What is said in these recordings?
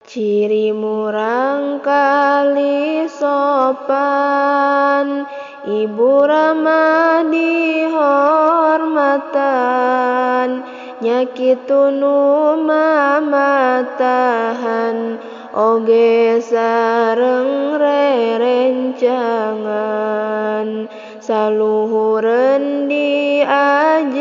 Ciri murangkalih sopan, ibu ramah dihormatan, nya kitu nu mamatahan oge sareng rerencangan. Saluhureun diajenan,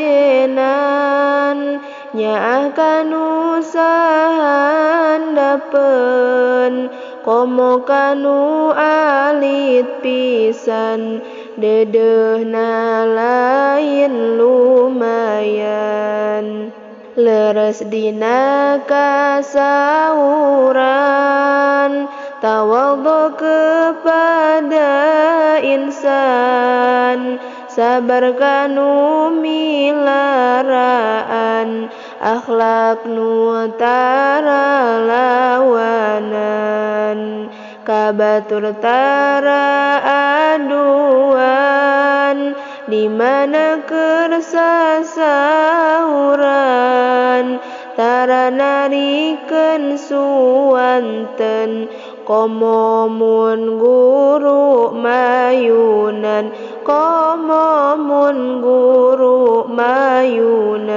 nyaah kanu sahandapeun, komo kanu alit pisan, deudeuhna lain lumayan. Leres dina kasauran, tawadhu kepada insan, sabar kanu milaraan, akhlak nu tara lawanan. Ka batur tara aduan, di mana keur sasauran, tara narikeun suwanten, komo mun guru mayunan, komo mun guru mayunan.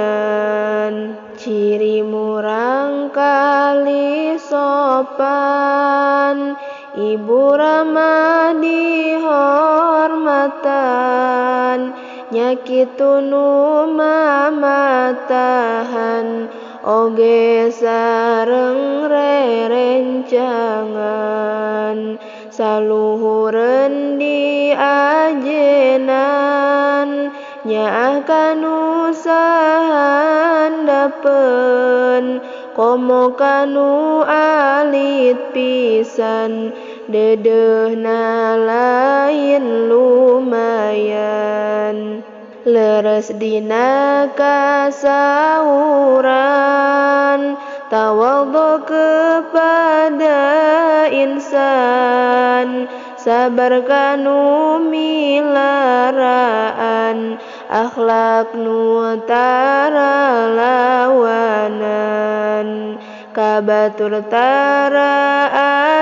Ciri murangkalih sopan, ibu ramah dihormatan, nya kitu nu mamatahan oge sareng rerencangan. Saluhureun diajenan, nyaah kanu sahandapeun, komo kanu alit pisan, deudeuhna lain lumayan. Leres dina kasauran, tawadhu kepada insan, sabar kanu milaraan, akhlak nu tara lawanan. Ka batur tara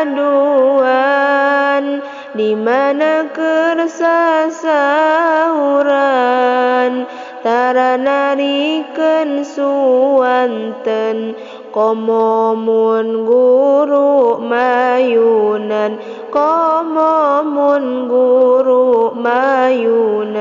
aduan, di mana keur sasauran, tara narikeun suwanten, komo mun guru mayunan, komo mun guru mayunan.